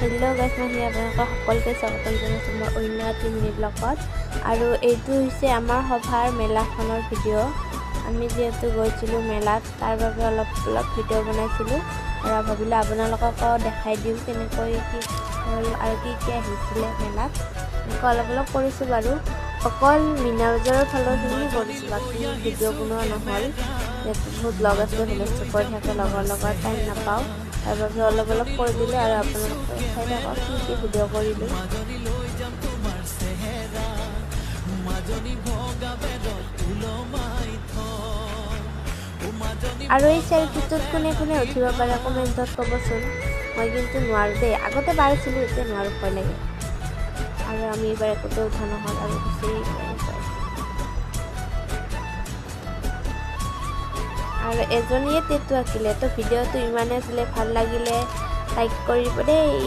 Hello' guys, মই আপোনালোকক সকলোকে স্বাগতম জনাইছোঁ মই অন্য এটি মিনি ব্লগত। আৰু এইটো হৈছে আমাৰ সভাৰ মেলাখনৰ ভিডিঅ'। আমি যিহেতু গৈছিলোঁ মেলাত, তাৰ বাবে অলপ অলপ ভিডিঅ' বনাইছিলোঁ আৰু ভাবিলোঁ আপোনালোককো দেখাই দিওঁ কেনেকৈ কি হ'ল আৰু কি কি আহিছিলে মেলাত। এনেকৈ অলপ অলপ কৰিছোঁ বাৰু, অকল মীনা বজাৰৰ ফালৰখিনি কৰিছোঁ, বাকী ভিডিঅ' বনোৱা নহ'ল। যিহেতু বহুত লগ আছে, হুলস্থুল কৰি থাকে লগৰ লগত, টাইম নাপাওঁ, তাৰ বাবে অলপ অলপ কৰি দিলোঁ। আৰু আপোনালোকে চাই থাকক কি কি ভিডিঅ' কৰিলোঁ। আৰু এই চেলফিটোত কোনে কোনে উঠিব পাৰে কমেণ্টত ক'বচোন। মই কিন্তু নোৱাৰোঁ দেই, আগতে পাৰিছিলোঁ, এতিয়া নোৱাৰোঁ, ভয় লাগে। আৰু আমি এইবাৰ একোতে উঠা নহ'ল আৰু গুচি। আৰু এজনীয়ে টেটু আঁকিলে। তো ভিডিঅ'টো ইমানেই আছিলে, ভাল লাগিলে লাইক কৰিব দেই।